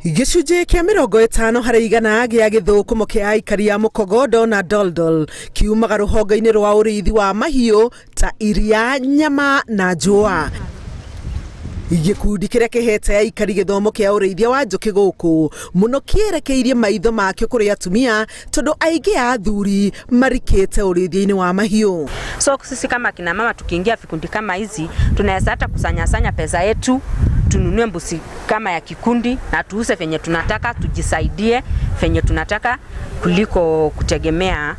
Gĩcunjĩ kĩa 50% gĩa gĩthũkũmo kĩa aikari a Mũkogondo na Doldol kiumaga rũhonge-inĩ rwa ũrĩithi wa mahiũ ta iria, nyama na njũa. Gĩkundi kĩrĩa kĩhete aikari gĩthomo kĩa ũrĩithia wa njũkĩ gũkũ mũno kĩerekeirie maitho makĩo kũrĩ atumia tondũ aingĩ a athuri marikĩte ũrĩithia-inĩ wa mahiũ. So sisi kama kina mama tukiingia vikundi kama hizi tunaweza hata kusanyasanya pesa yetu tununue mbuzi kama ya kikundi na tuuze venye tunataka, tujisaidie venye tunataka kuliko kutegemea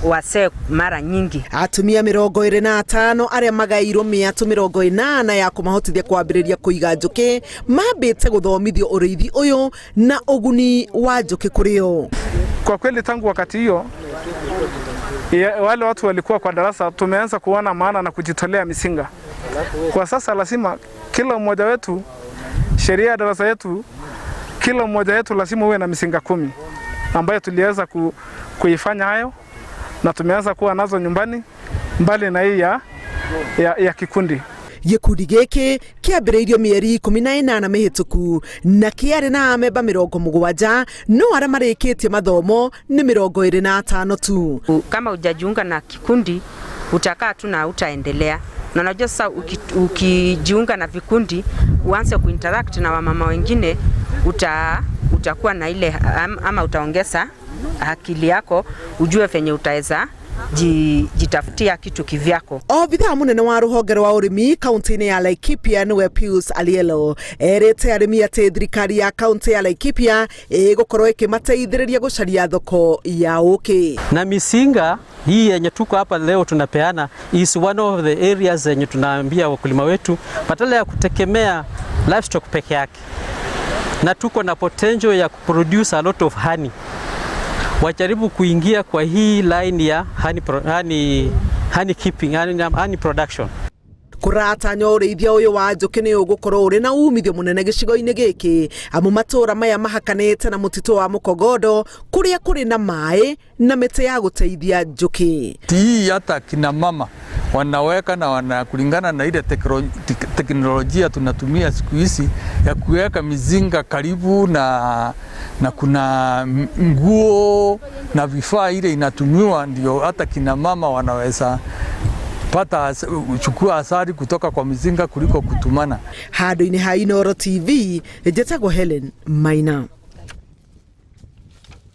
wasee mara nyingi. Atumia 25 arĩa magaĩirwo mĩatũ 80 ya kũmahotithia kwambĩrĩria kũiga njũkĩ mambĩte gũthomithio ũrĩithi ũyũ na ũguni wa njũkĩ kũrĩ o. Kwa kweli tangu wakati hiyo wale watu walikuwa kwa darasa, tumeanza kuona maana na kujitolea mizinga. Kwa sasa lazima kila mmoja wetu, sheria ya darasa yetu, kila mmoja wetu lazima uwe na mizinga 10 ambayo tuliweza kuifanya hayo na tumeanza kuwa nazo nyumbani mbali na hii ya kikundi. Gĩkundi gĩkĩ kĩambĩrĩirio mĩeri 18 mĩhĩtũku na kĩarĩ na amemba 70, no arĩa marĩkĩtie mathomo nĩ 25 tu. Kama hujajiunga na kikundi utakaa tu na utaendelea. Na unajua sasa ukijiunga na vikundi uanze kuinteract na wamama wengine utakuwa na ile ama utaongeza akili yako ujue venye utaweza jitafutia kitu kivyako. Obithaa munene wa ruhonge rwa urimi kaunti-inĩ ya Laikipia niwe Pius Alielo erĩte arĩmi atĩ thirikari ya kaunti ya Laikipia ĩgũkorwo ĩkĩmateithĩrĩria gũcaria thoko ya ũkĩ. Na mizinga hii yenye tuko hapa leo tunapeana is one of the areas yenye tunaambia wakulima wetu badala ya kutegemea livestock peke yake, na tuko na potential ya kuproduce a lot of honey, wajaribu kuingia kwa hii line ya honey keeping, honey production. Kũratanywo ũrĩithia ũyũ wa njũkĩ nĩ ũgũkorwo ũrĩ na umithio mũnene gĩcigo-inĩ gĩkĩ, amu matũũra maya mahakanĩte na mũtitũ wa Mũkogondo kũrĩa kũrĩ na maĩ na mĩtĩ ya gũteithia njũkĩ. Hii hata kina mama wanaweka na wana kulingana na ile teknolojia tunatumia siku hizi ya kuweka mizinga karibu na kuna nguo na vifaa ile inatumiwa, ndio hata kina mama wanaweza pata chukua asali kutoka kwa mizinga kuliko kutumana. Handũ-inĩ ha Inooro TV, njĩtagwo Helen Maina.